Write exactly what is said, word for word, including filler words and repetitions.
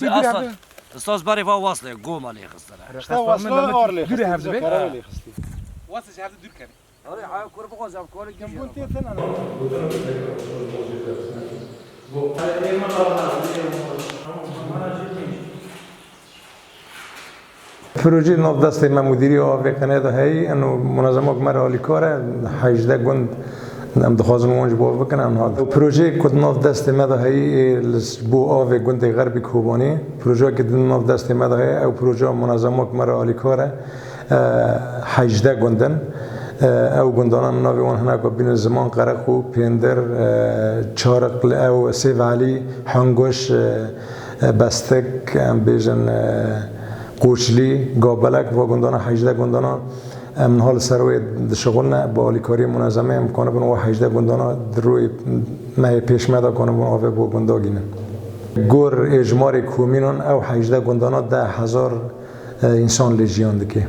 Bi aslan, Ustaz berê va Waslê, goma lê xistine. Rexne Wasla ar lê xistî, Dûrê hevdibê. Karawe lê xistî. Wasê ji hevdû dûr kenê. Arê, ha, kur bixwaz, ev kore Em gî bûn jî. Tê tena. Projeyê nav destê me Mudîriya Avê Qenê de heyî, eno munazemak me re alîkar e, hejdeh gund em dixwazin wan ji bo bikin, em hat. Ew projeyê ku di nav destê me de heyî, ê li s-, bo avê gundê Xerbî Kobanî, projeyekî di nav destê me de heye, ew projeya munazemak me re alîkar e, e, hejdeh gund in. E, ew gundana min navê wan hineka bînin Ziman, Qereqû, Pêndir, e, Çariq, li ew Sêv Elî, Hunguş, e, e, Bestik, em bêjin, e, Qoçlî, Gabelek, va gundana hejdeh gundana em niha li ser wê dişixulne, bi alîkariyê munezemê em kanibin wa hejdeh gundana di rûyê mehê pêş me de kanibin avê bo gunda gînin. Gor êjmarê komînan ew hejdeh gundana deh hezar, e, însan lê jiyan dike.